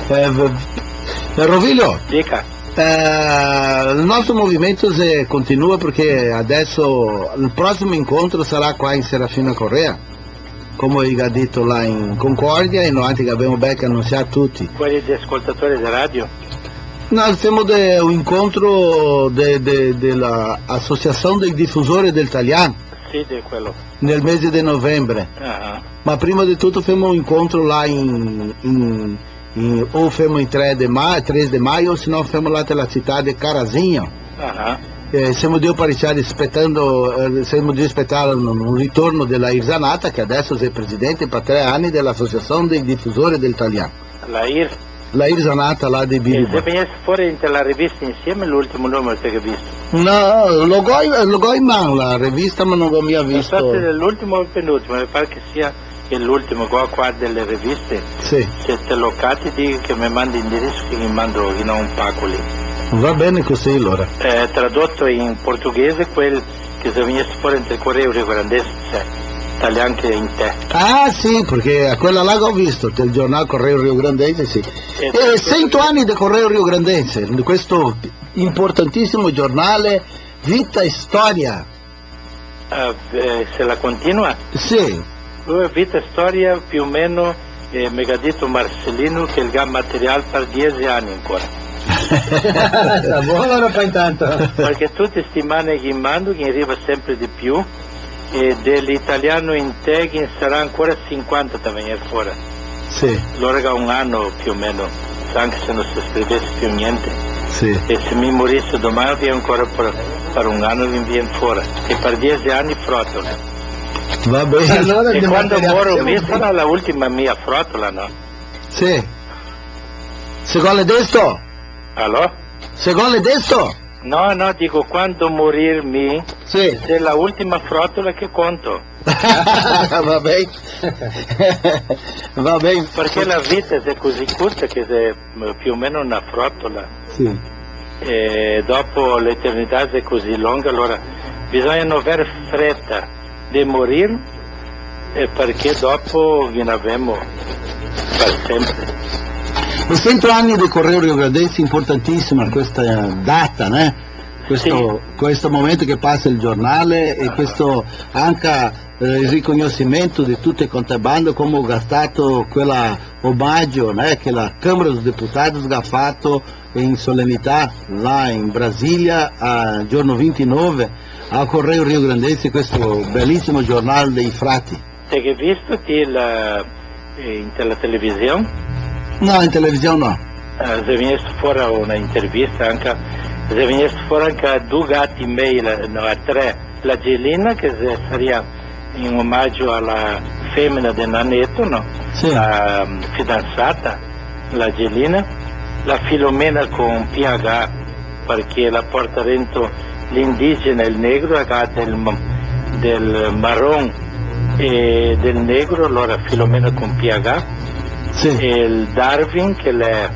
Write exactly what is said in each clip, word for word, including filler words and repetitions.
Eh, v-, eh, Rovilio, dica. Eh, il nostro movimento se continua, perché adesso il prossimo incontro sarà qua in Serafina Corrêa, come vi ho detto là in Concordia, e noi che abbiamo ben annunciato tutti. Quelli di ascoltatori di radio? No, siamo de un incontro de, de, della Associazione dei Difusori del Talian. Sì, di quello. Nel mese di novembre. Ah. Ma prima di tutto femo un incontro là in, in, in, o femo in tre de ma-, tre de maio, o se no femo là te la città de Carazinho. Ah. Eh, semo drio parisciar spetando, eh, semo drio spetar un, un ritorno dela Irzanata, che adesso xe presidente par tre ani dela Associazione dei Difusori del Talian. La Irz. La Irzanata là de Biriba. E se vegnesse fora inte la revista insieme l'ultimo numero che go visto? No, lo go, lo go in man la revista, ma no go mia visto. No so se xe l'ultimo o el penultimo, me pare che sia l'ultimo, qua, qua dele reviste. Sì. Se te lo cati, dighe che me mandi indiriso che ghe mando, ghe ne do un paco lì. Va ben cusì, alora. Eh, tradoto in portoghese quel che xe vegnesto fora inte el Correio Riograndense, talian che inte. Ah, sì, parché a quela là che go visto, del giornal Correio Riograndense, sì. Eh, sento ani de Correio Riograndense, de questo importantìsimo giornale, Vita e Storia. Ah, eh, se la continua? Sì. Eh, Vita e Storia, più o meno, eh, me ga dito Marcelino che el ga material par diese ani ancora. Sta bon, alora, fa intanto. Parché tute stimane che mando, che riva sempre de più, e de l'italiano inte ghe sarà ancora sinquanta da vegner fora. Sì. Alora ga un ano, più o meno, anca se no se scrivese più gnente. Sì. E se mi morisse doman, vien ancora par, par un ano, vien, vien fora. E par diese ani frotola. Va ben. Alora, e de quando material moro, siamo mi, sarà la ultima mia frotola, no? Sì. Secondo desto? Alò? Secondo desto? No, no, digo, quando morir mi, sì, xe la ultima frotola che conto. Va ben. Va ben. Parché la vita xe cusì curta che xe, mm, più o meno na frotola. Sì. E dopo l'eternità xe cusì longa, alora bisogna no aver freta de morir, e parché dopo ghe n'avemo par sempre. Dosento ani de Correio Riograndense, importantìsima questa data, né? Questo, sì, questo momento che passa il giornale e questo anche, eh, il riconoscimento di tutte quante bande, come che xe stato quel omaggio, né, che la Câmara dos Deputados ha fatto in solennità là in Brasilia, a giorno vintinove, a Correio Riograndense, questo bellissimo giornale dei frati. Te ghe visto ti la, eh, inte la television? No, in television no. Eh, xe vegnesto fora una intervista anca, xe vegnesto fora anca du gati mei, la, no, a tre, la Gelina, che xe, saria in omagio a la femena de Naneto, no? Sì. La, mm, fidanzata, la Gelina, la Filomena con P H, parché la porta dentro l'indigena e el negro, la ga del, del marron e del negro, alora Filomena con P H, sì, e el Darwin, che l'è,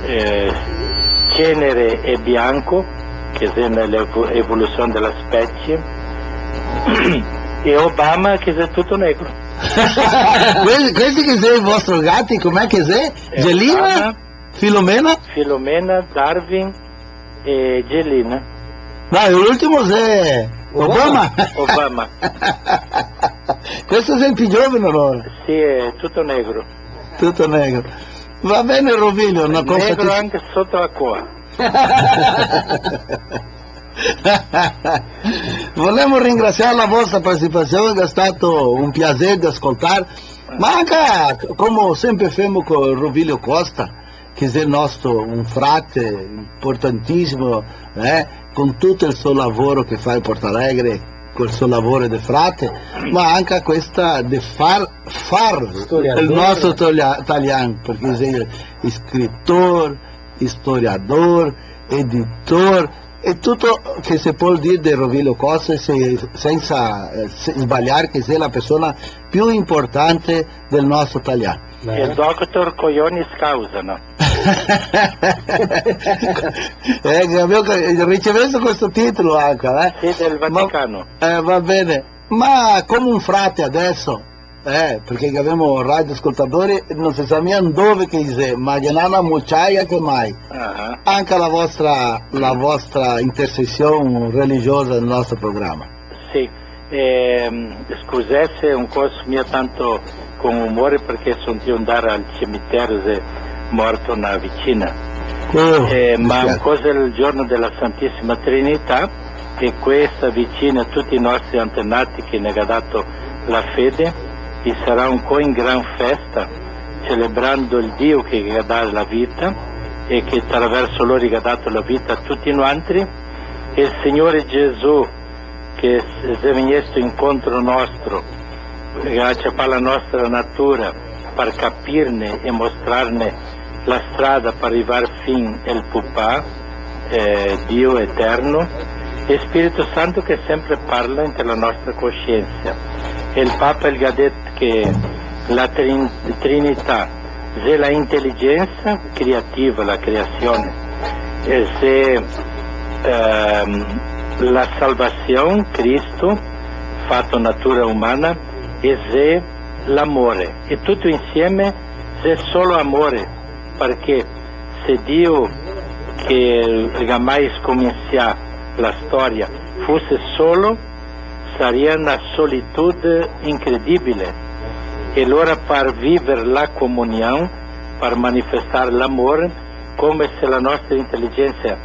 eh, cenere e bianco, che xe nell'evo-, evolusion dela specie, e Obama, che xe tuto negro. Questi, questi che xe i vostri gati, com'è che xe? Eh, Gelina? Obama. Filomena? Filomena, Darwin e Gelina. Dai, l'ultimo xe Obama. Obama. Obama. Questo xe el più giovane, alora? Sì, xe tuto negro. Tuto negro. Va ben, Rovilio, na cosa... Negro ti anca soto la coa. Volemo ringrasiar la vostra partecipasion, che xe stato un piaser de ascoltar, ma anca, come sempre femo co Rovilio Costa, che xe el nostro, un frate importantìsimo, eh, con tuto el so lavoro che fa in Porto Alegre, col so lavoro de frate, ma anca questa de far, far el nostro tolia-, talian, parché xe scritor, istoriador, editor, e tuto che se pol dir de Rovilio Costa, se, sensa, eh, se sbaliar, che xe la persona più importante del nostro talian. Eh. El doctor Coionis Causa, no? Eh, che abbiamo ricevuto questo titolo anche, eh? Sì, del Vaticano. Ma, eh, va bene. Ma come un frate adesso, Eh, parché gavemo radioascoltadori, no se sa mia ndove che i xe, ma ghe n'è na mociaia che mai. Ah. Anca la vostra, la vostra intersesion religiosa nel nostro programa. Sì, ehm, scusè se no so mia tanto con umore parché son drio ndar al cimitero, xe morto na vicina. Oh, eh, ma dispiace. Incoi xe el giorno dela Santisima Trinità, e questa vicina, tuti i nostri antenati che ne ga dato la fede, i sarà incoi in gran festa, celebrando el Dio che ga dà la vita e che atraverso lori ga dato la vita a tuti noantri, e el Signore Gesù che xe vegnesto incontro nostro, che ga ciapà la nostra natura par capirne e mostrarne la strada par rivar fin el Pupà, eh, Dio eterno, e Spirito Santo che sempre parla inte la nostra cosiensa. E el Papa el ga det che la Trin-, Trinità xe la inteligensa creativa, la creasion, e xe, ehm, la salvasion, Cristo, fato natura umana, e xe l'amore. E tuto insieme xe solo amore, parché se Dio, che ga mai scominsià la storia, fuse solo, saria na solitudine incredibile. E alora par viver la comunion, par manifestar l'amor, come se la nostra inteligensa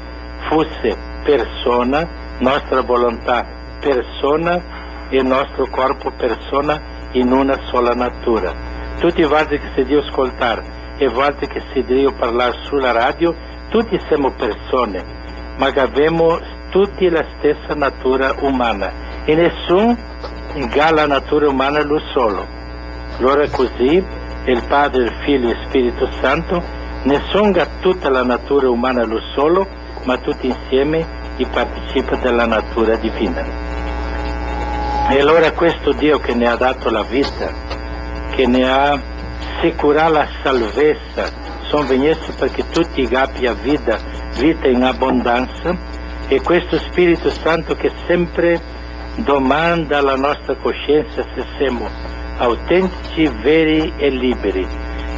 fuse persona, nostra volontà persona e nostro corpo persona in una sola natura. Tuti valtri che sé drio scoltar e valtri che sé drio parlar su la radio, tuti semo persone, ma che gavemo tuti la stesa natura umana, e nesun ga la natura umana lu solo. Alora cusì el Padre, el Figlio e Spirito Santo, nesun ga tuta la natura umana lu solo, ma tuti insieme i participa dela natura divina. E alora questo Dio che ne ha dato la vita, che ne ha sicurà la salvezza, son vegnesto parché tuti gabia vita, vita in abondanza, e questo Spirito Santo che sempre domanda la nostra coscienza se semo autentici, veri e liberi.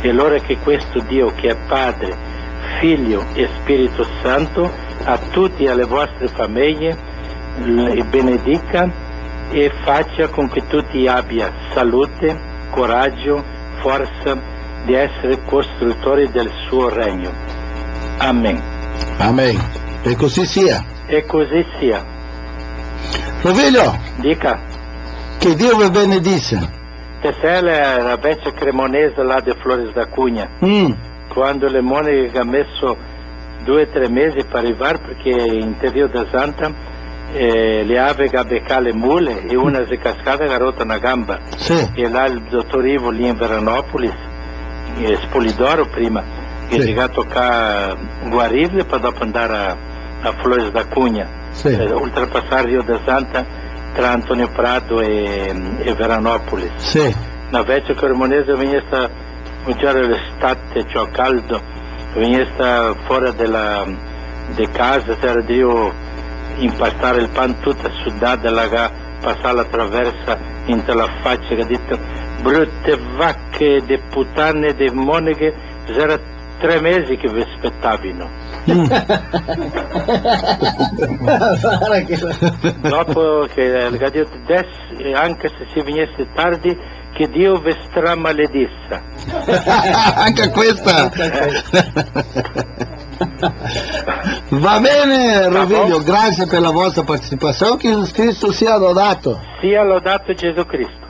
E alora che questo Dio che è Padre, Figlio e Spirito Santo, a tuti e ale vostre famiglie, l-, e benedica e facia con che tuti abia salute, coraggio, forza de esser costruttori del suo regno. Amen. Amen. E così sia. E così sia. Rovilio! Dica. Che Dio ve benedisa. Te sè la, la vecia cremonesa là de Flores da Cunha. Mm. Quando le moneche ga meso due, tre mesi par rivar, parché inte Rio da Santa, eh, le ave ga becà le mule e una xe cascada e ga roto na gamba. Sì. E là el dotor Ivo, lì in Veranópolis, eh, Spolidoro prima, che, sì, xe ga tocà guarirle par dopo andar a, a Flores da Cunha. Sì. Eh, ultrapasar Rio da Santa, tra Antonio Prado e, e Veranópolis. Sì. Na vecia cremonesa vegnesta, un giorno d'estate, ciò, caldo, vegnesta fora de la, de casa, s'era drio impastar el pan, tuta sudada, la ga pasà la traversa inte la facia, che ga dito: "Brute vache de putane de moneche, xera tre mesi che ve spetavino." Mm. Varda che... Dopo che, eh, el ga dito: "Deso, eh, anca se si vegnese tardi, che Dio ve stramaledisa." Anca questa. Anca questa. Va bene, Rovilio, grazie per la vostra partecipazione, che Gesù Cristo sia lodato. Sia lodato Gesù Cristo.